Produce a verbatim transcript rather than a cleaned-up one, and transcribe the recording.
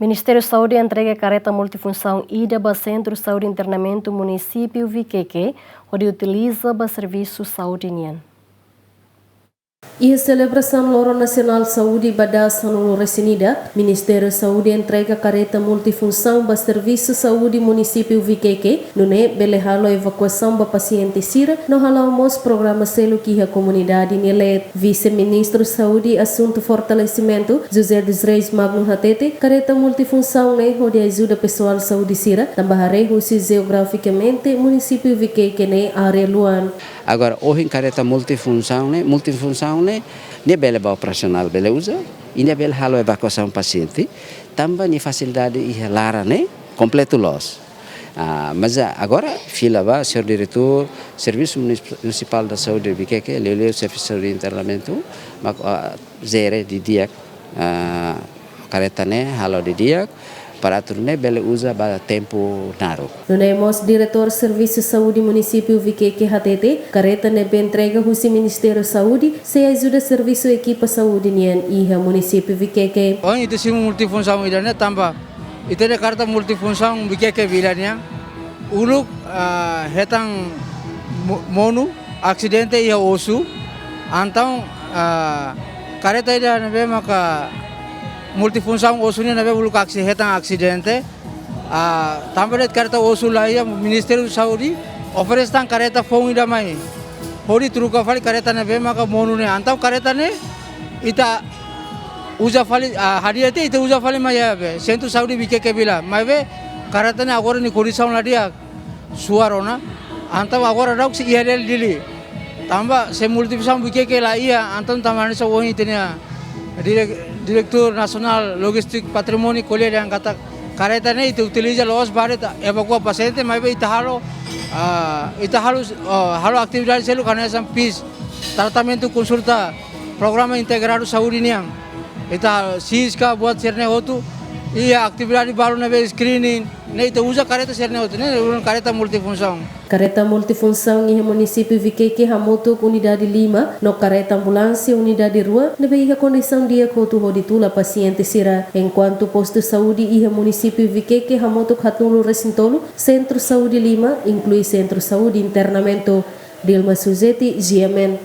Ministériu Saúde entrega kareta multifunsaun ida ba Sentru Saúde Internamentu Munisípiu Viqueque, hodi utiliza ba servisu saúde nian. Iha selebrasaun Loron Nasionál Saúde ba dasa sanulu-resin-ida, Ministériu Saúde entrega kareta multifunsaun ba Servisu Saúde Munisípiu Viqueque, nune'e bele halo evakuasaun ba pasiente sira, no hala'o mós programa seluk iha komunidade nia leet. Vise-Ministru Saúde Asuntu Fortalesimentu, José dos Reis Magno hatete, kareta multifunsaun ne'e hodi ajuda pesoál saúde sira, tanba haree husi jeografikamente munisípiu Viqueque ne'e área luan. Agora, ohin kareta multifunsaun ne'e, multifunsaun ne'e, nia bele ba operasionál bele uza, i nia bele halo evakuasaun pasiente, tanba nia fasilidade iha laran ne'e kompletu loos. Ah, mas, ah, agora fila ba señór diretór Servisu Munis-, Munisipál da Saúde Viqueque, liuliu Servisu Saúde Internamentu, mak, ah, jere didi'ak, ah, kareta ne'e halo didi'ak, para atu nune'e bele uza ba tempu naruk. Nune'e mós Diretór Servisu Saúde Munisípiu Viqueque hatete, kareta ne'ebé entrega husi Ministériu Saúde, sei ajuda servisu ekipa saúde nian iha Munisípiu Viqueque. Ohin ita simu multifunsaun ida-ne'e tanba ita-nia kareta multifunsaun Viqueque vila nian, uluk, ah, hetan mo-, monu, asidente iha osu, entaun, ah, kareta ida ne'ebé maka multifunsaun osu nian ne'ebé uluk aksi-, hetan asidente, ah, tanba de'it kareta osu la iha, Ministériu Saúde oferese tan kareta foun ida mai, hodi troka fali kareta ne'ebé maka monu ne'e, entaun kareta ne'e ita uza fali, ah, hadi'a tiha ita uza fali mai iha be Sentru Saúde Viqueque vila, maibé kareta ne'e agora nia kondisaun la di'ak, suar ona, entaun agora daudauk sei iha Dili. Tanba se multifunsaun Viqueque la iha, entaun tanba hanesan ohin ita-nia direk-, Diretór Nasionál Lojístika Patrimóniu ko'alia dehan katak kareta ne'e ita utiliza loos ba de'it evakua pasiente, maibé ita halo, ah, ita halo, ah, halo atividade seluk hanesan PIS, tratamentu konsulta, programa integradu saúde nian. Ita siska buat sira-ne'e hotu, iha atividade balu ne'ebé screening, ne'e ita uza kareta sira-ne'e hotu, ne'e uza kareta multifunsaun. Kareta multifunsaun iha Munisípiu Viqueque hamutuk unidade lima, no kareta ambulánsia unidade rua, ne'ebé iha kondisaun di'ak hotu hodi tula pasiente sira. Enkuantu postu saúde iha Munisípiu Viqueque hamutuk haatnulu-resin-tolu, Sentru Saúde lima, inklui Sentru Saúde Internamentu. Dilma Suzeti, G M N.